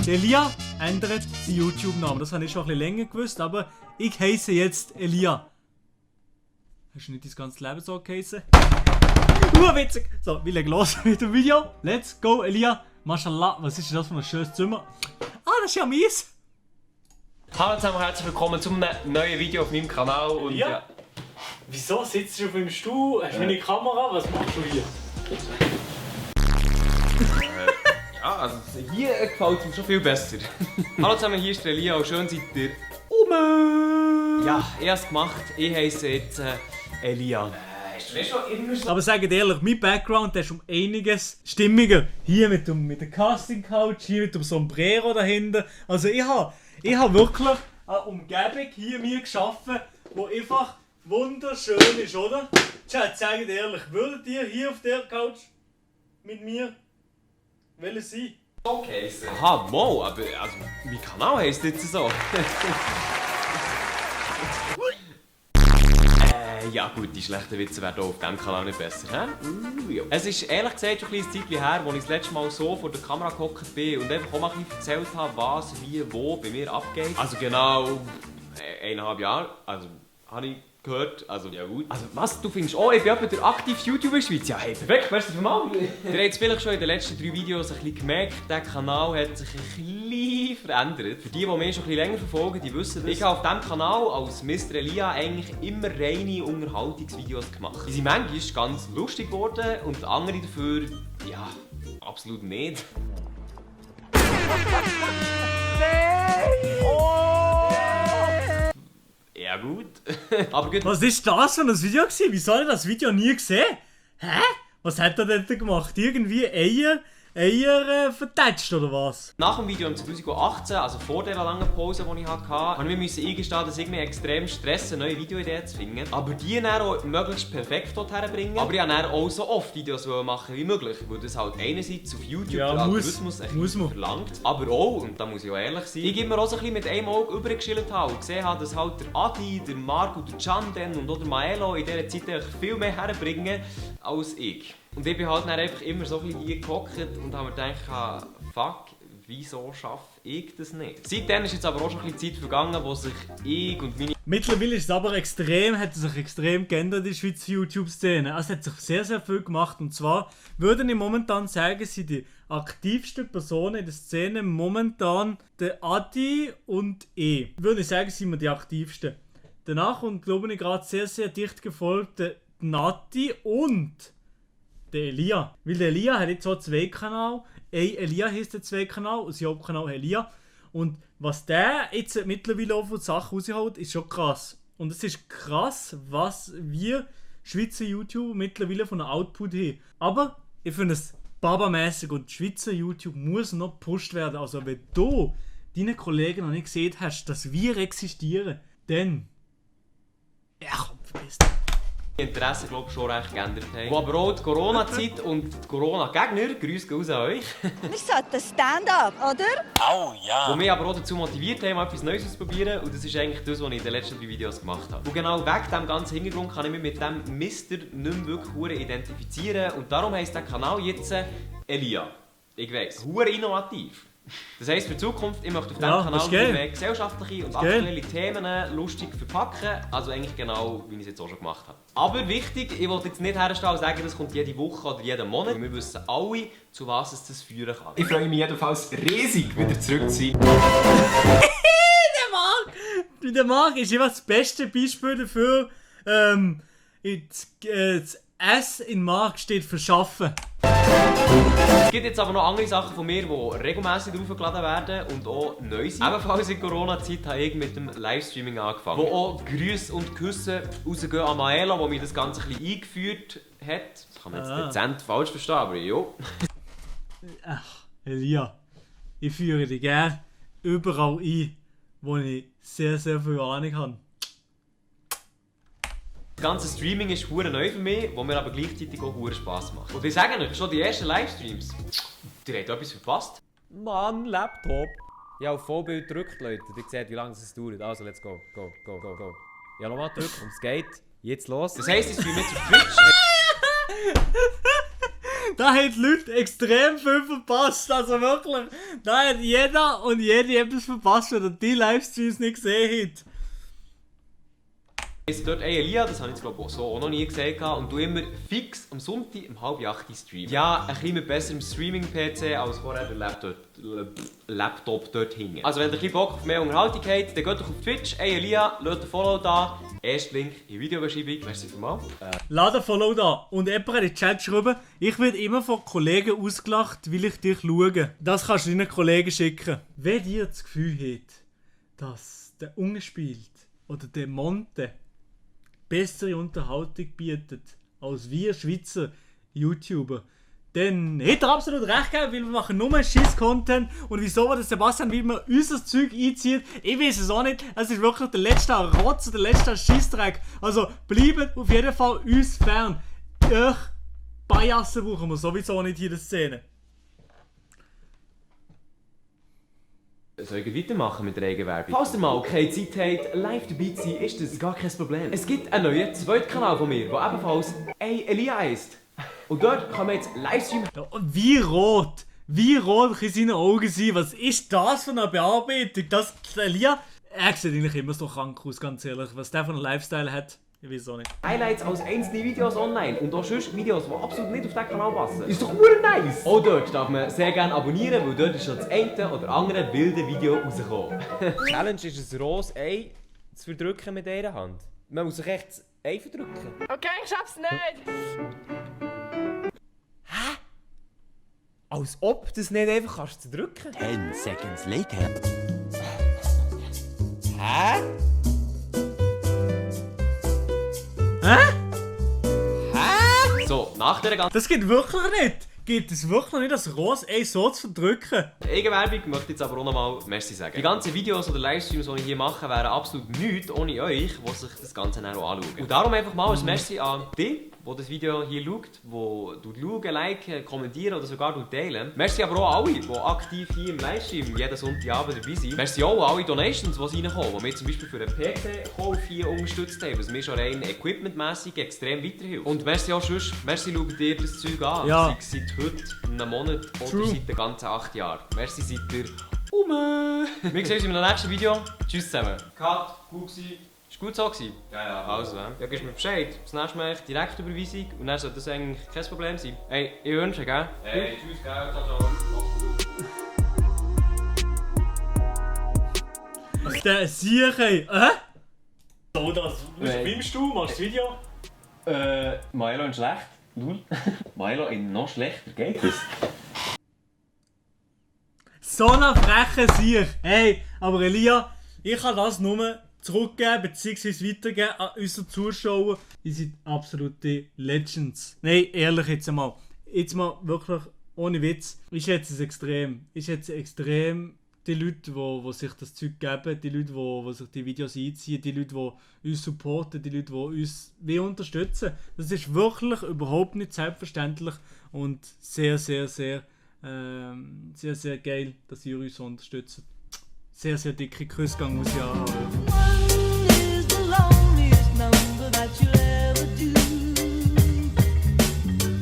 Elia ändert seinen YouTube-Namen. Das habe ich schon ein bisschen länger gewusst, aber ich heiße jetzt Elia. Hast du nicht dein ganzes Leben so geheißen? Witzig! So, wir legen los mit dem Video. Let's go, Elia. Mashallah, was ist das für ein schönes Zimmer? Ah, das ist ja meins. Hallo zusammen, herzlich willkommen zu einem neuen Video auf meinem Kanal. Und ja. Wieso sitzt du auf meinem Stuhl? Hast du meine Kamera? Was machst du hier? Ja, also hier gefällt es mir schon viel besser. Hallo zusammen, hier ist der Elia und schön seid ihr Ja, ich habe es gemacht. Ich heiße jetzt Elia. Aber sagt ehrlich, mein Background der ist um einiges stimmiger. Hier mit der Casting Couch, hier mit dem Sombrero dahinter. Also ich habe wirklich eine Umgebung hier mir geschaffen, die einfach wunderschön ist, oder? Chat, sagt ehrlich, würdet ihr hier auf der Couch mit mir sein? Okay, aha, wow, aber also, mein Kanal heisst jetzt so. Ja gut, die schlechten Witze werden auch auf diesem Kanal nicht besser, hä? Ja. Es ist ehrlich gesagt schon ein kleines Zeitchen her, als ich das letzte Mal so vor der Kamera gehockt bin und einfach auch mal ein bisschen erzählt habe, was, wie, wo bei mir abgeht. Also genau 1,5 Jahre, also habe ich gehört, also ja gut. Also was, du findest, oh, ich bin etwa der aktive YouTuber in der Schweiz? Ja, hey, perfekt, weißt du, was mal? Ihr habt jetzt vielleicht schon in den letzten 3 Videos ein bisschen gemerkt, der Kanal hat sich ein bisschen verändert. Für die mich schon ein bisschen länger verfolgen, die wissen das. Ich habe auf diesem Kanal als Mr. Elia eigentlich immer reine Unterhaltungsvideos gemacht. Die sind manchmal ganz lustig geworden und andere dafür, ja, absolut nicht. Ja gut. Aber gut. Was ist das für ein Video gewesen? Wieso habe ich das Video nie gesehen? Hä? Was hat er denn gemacht? Irgendwie Eier vertätscht oder was? Nach dem Video im 2018, also vor der langen Pause, die ich hatte, habe ich mir eingestehen, dass ich mir extrem Stress eine neue Videoideen zu finden. Aber die dann auch möglichst perfekt dorthin bringen. Aber ich wollte dann auch so oft Videos machen wie möglich, weil das halt einerseits auf YouTube ja, der Algorithmus verlangt. Aber auch, und da muss ich auch ehrlich sein, ich immer auch so ein bisschen mit einem Auge übergeschillt habe und gesehen habe, dass halt der Adi, der Marc und der Can und auch der Maelo in dieser Zeit viel mehr herbringen als ich. Und ich bin halt dann einfach immer so ein bisschen hier gehockt und habe mir gedacht, fuck, wieso schaffe ich das nicht? Seitdem ist jetzt aber auch schon ein bisschen Zeit vergangen, wo sich ich und meine... Mittlerweile ist es aber hat sich extrem geändert, die Schweizer YouTube-Szene. Also es hat sich sehr, sehr viel gemacht. Und zwar würde ich momentan sagen, sind die aktivsten Personen in der Szene momentan der Adi und ich. Würde ich sagen, sind wir die aktivsten. Danach und glaube ich gerade sehr, sehr dicht gefolgt der Nati und der Elia. Weil der Elia hat jetzt so 2 Kanäle. Elia heisst der 2 Kanal und sein Hauptkanal Elia. Und was der jetzt mittlerweile auch von Sachen rausholt, ist schon krass. Und es ist krass, was wir Schweizer YouTuber mittlerweile von der Output haben. Aber ich finde es babamäßig und Schweizer YouTube muss noch gepusht werden. Also wenn du deinen Kollegen noch nicht gesehen hast, dass wir existieren, dann... Ja, komm, vergiss das. Interesse glaube ich schon recht geändert haben. Wo aber auch die Corona-Zeit und die Corona-Gegner, Grüße raus an euch. Wir sollten Stand-up, oder? Oh ja! Die mich aber auch dazu motiviert haben, etwas Neues auszuprobieren. Und das ist eigentlich das, was ich in den letzten 3 Videos gemacht habe. Und genau wegen diesem ganzen Hintergrund kann ich mich mit dem Mister nicht mehr wirklich identifizieren. Und darum heisst der Kanal jetzt Elia. Ich weiss, hure innovativ. Das heisst für die Zukunft, ich möchte auf diesem Kanal mehr gesellschaftliche und aktuelle Themen lustig verpacken. Also eigentlich genau, wie ich es jetzt auch schon gemacht habe. Aber wichtig, ich wollte jetzt nicht herstellen und sagen, das kommt jede Woche oder jeden Monat. Weil wir wissen alle, zu was es das führen kann. Ich freue mich jedenfalls riesig, wieder zurück zu sein. Der Marc ist immer das beste Beispiel dafür. Das S in Marc steht für Schaffen. Es gibt jetzt aber noch andere Sachen von mir, die regelmäßig aufgeladen werden und auch neu sind. Ebenfalls in Corona-Zeit habe ich mit dem Livestreaming angefangen. Wo auch Grüße und Küsse rausgehen an Maela, die mir das Ganze ein bisschen eingeführt hat. Das kann man jetzt dezent falsch verstehen, aber jo. Ach, Elia, ich führe dich gerne überall ein, wo ich sehr, sehr viel Ahnung habe. Das ganze Streaming ist hure neu für mich, wo mir aber gleichzeitig auch hure Spass macht. Und ich sage euch, schon die ersten Livestreams, ihr habt etwas verpasst. Mann, Laptop. Ja, auf Vollbild drückt, Leute. Ihr seht, wie lange es dauert. Also, let's go. Go, go, go, go. Ja, nochmal drücken und es geht. Jetzt los. Das heisst, ich streame jetzt auf Twitch. Da haben die Leute extrem viel verpasst. Also wirklich, da hat jeder und jede etwas verpasst, wenn er die Livestreams nicht gesehen hat. Ist dort, ey Elia, das habe ich glaube ich auch noch nie gesehen und du immer fix am Sonntag um 7:30 streamen. Ja, ein bisschen mit besserem Streaming-PC als vorher der Laptop dort hing. Also wenn ihr ein bisschen Bock auf mehr Unterhaltung habt, dann geht doch auf Twitch. Ey Elia, lasst ein Follow da. Erster Link in der Videobeschreibung. Merci vielmals. Lade ein Follow da. Und jemand hat in den Chat geschrieben, ich werde immer von Kollegen ausgelacht, weil ich dich schaue. Das kannst du deinen Kollegen schicken. Wenn ihr das Gefühl habt, dass der Ungespielt oder der Monte bessere Unterhaltung bietet als wir Schweizer YouTuber, dann hat er absolut recht gehabt, weil wir machen nur Schiss-Content. Und wieso der Sebastian wie man unser Zeug einzieht, ich weiß es auch nicht. Es ist wirklich der letzte Rotz, der letzte Schissdreck. Also bleibt auf jeden Fall uns fern. Euch Biasen brauchen wir sowieso nicht in der Szene. Soll ich weitermachen mit der Eigenwerbung? Falls ihr mal keine Zeit habt, live dabei zu sein, ist das gar kein Problem. Es gibt einen neuen zweiten Kanal von mir, der ebenfalls «Ey Elia» heisst. Und dort kann man jetzt Livestream... Ja, wie rot kann seine Augen sein? Was ist das für eine Bearbeitung? Das Elia, er sieht eigentlich immer so krank aus, ganz ehrlich. Was der für einen Lifestyle hat, ich weiß auch nicht. Highlights als einzelne Videos online und auch sonst Videos, die absolut nicht auf diesen Kanal passen. Ist doch nur nice! Auch dort darf man sehr gerne abonnieren, weil dort ist schon das eine oder andere wilde Video rausgekommen. Challenge ist ein rohes Ei zu verdrücken mit dieser Hand. Man muss sich echt das Ei verdrücken. Okay, ich schaff's nicht. Als ob du das nicht einfach kannst zu drücken. 10 seconds later. Hä? So, nach dieser ganzen Das geht wirklich nicht. Geht es wirklich nicht, das rohes Ei so zu verdrücken? Eigenwerbung möchte ich jetzt aber auch nochmal Merci sagen. Die ganzen Videos oder Livestreams, die ich hier mache, wären absolut nichts ohne euch, die sich das Ganze dann auch anschauen. Und darum einfach mal ein Merci an dich, der das Video hier schaut, wo du schauen, liken, kommentieren oder sogar teilen. Merci aber auch an alle, die aktiv hier im Livestream jeden Sonntagabend dabei sind. Merci auch an alle Donations, die reinkommen, die wir zum Beispiel für den PC-Kauf hier unterstützt haben, was mir schon rein equipmentmässig extrem weiterhilft. Und merci auch sonst, merci schaut dir das Zeug an. Ja. Sei es seit heute, einem Monat oder True. seit den ganzen 8 Jahren. Merci, seid ihr Wir sehen uns in einem nächsten Video. Tschüss zusammen. Cut, gut gewesen. Ist gut so gewesen? Ja. Also, ja, gibst mir Bescheid. Das nächste Mal Direktüberweisung und dann sollte das eigentlich kein Problem sein. Hey, ich wünsche, gell? Hey, tschüss, gell? Was der Sicher? So, das schwimmst du, machst das Video? Milo in schlecht. Null. Milo in noch schlechter. Geht das? So ein frecher Sieg! Hey, aber Elia, ich kann das nur zurückgeben bzw. weitergeben an unsere Zuschauer. Ihr seid absolute Legends. Nein, ehrlich jetzt mal. Jetzt mal wirklich ohne Witz. Ich schätze es extrem. Ich schätze extrem die Leute, die sich das Zeug geben, die Leute, die sich die Videos einziehen, die Leute, die uns supporten, die Leute, die uns unterstützen. Das ist wirklich überhaupt nicht selbstverständlich und sehr, sehr, sehr geil, dass ihr uns unterstützt. Sehr, sehr dicke Küsse gehen muss ja.